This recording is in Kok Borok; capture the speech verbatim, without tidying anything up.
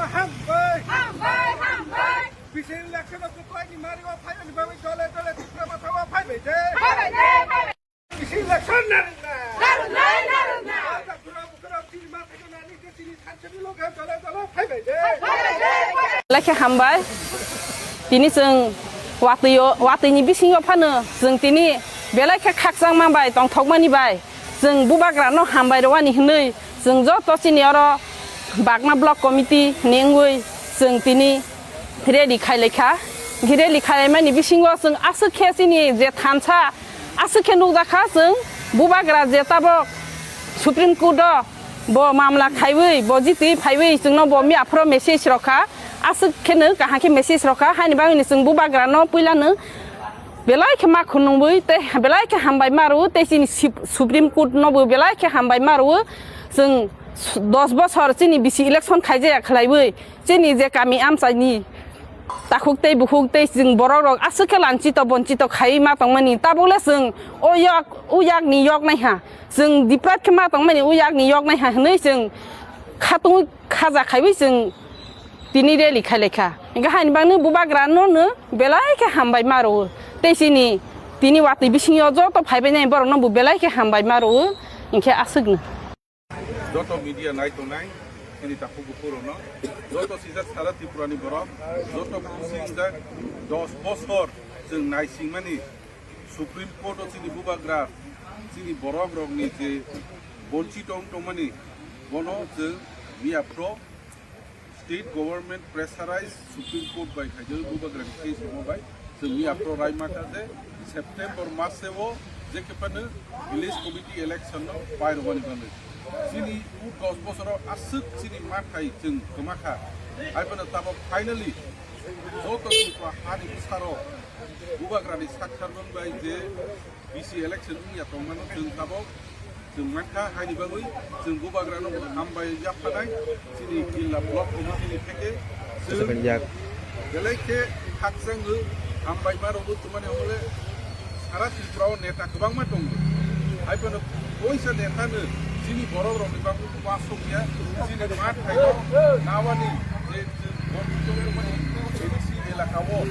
Hambai! Hambai! Hambai! Bisi election o kwplai ni mari o phai ni bagwi dole dole Tipra Motha o phai bai de. Phai bai de, phai bai. Bisi election narwkna. Narwknai, narwkna. Bukra bukra chini ma thai na ni chini thansa ni loge dole dole phai bai de. Phai bai de, phai bai. Belai khe hambai. Tini chwng watwi o, watwi ni bisingo phano chwng tini belai khe khakchangma bai tongthokmani bai. Chwng bubagrano hambai rwani hwnwi chwng joto chini oro Bagma Block Committee ni wngwi chwng tini rally khailaikha. Rally khailaimani bisingo chwng aswk khe chini je thansa aswk khe nukjakha chwng bubagra je tabok Supreme Court o bo mamla khaiwi bo jitwi phaiwi chwngno bo miyaphoro message rokha aswk kheno kaham khe message rokha haini bagwino chwng bubagrano puilano belai khe ma khunungwi tei belai khe hambai ma rwo tei chini sip-, Supreme Court no bo belai khe hambai ma rwo. Chwng dos bosor chini bisi election khaijaya khwlaiwi chini je kami amchaini takhuk tei bukhuk tei chwng borok rok aswk khe lanchito bonchito khaiwi ma tongmani tabukle chwng o yak o yakni yok naiha chwng diprat khe ma tongmani o yakni yok naiha hwnwi chwng khatungwi khaja khaiwi chwng tini rally khailaikha. Hingkhe haini bagwi bubagrano no belai khe hambai ma rwo. Tei chini tini watwi bisingo joto phaibainai borokno bo belai khe hambai ma rwo. Hingkhe aswkno. Joto media nai tongnai, chini takhuk bukhuk rokno, joto sijak sara Tripura ni borok, joto khusing jak dos bosor chwng naisingmani Supreme Court o chini bubagra, chini borok rokni je bonchito wng tongmani, bono chwng miyaphoro State government pressurize Supreme Court bai khaijak bubagrani case rokma bai chwng miyaphoro rai mata je September maseo je khe phano village committee election no pai rwmani bagwi. Chini u dos bosoro aswk chini mathai chwng kwma kha. Hai phano tabok finally joto Tripura hani bwsarok bubagrani sak sarmung bai je B C election wngya tongmano chwng tabok chwng mankha, haini bagwi chwng bubagrano bo hambai yaphanai chini jilla block committee ni theke chwng Seven yak. Belai khe khakchangwi hambai ma rwgwi tongmani hwnle sara Tripura o neta kwbangma tongo. Hai phano oisa neta no chini borok rokni bagwi uansukya chini ma thaino nawani je chwng vote tongmani A D C elaka o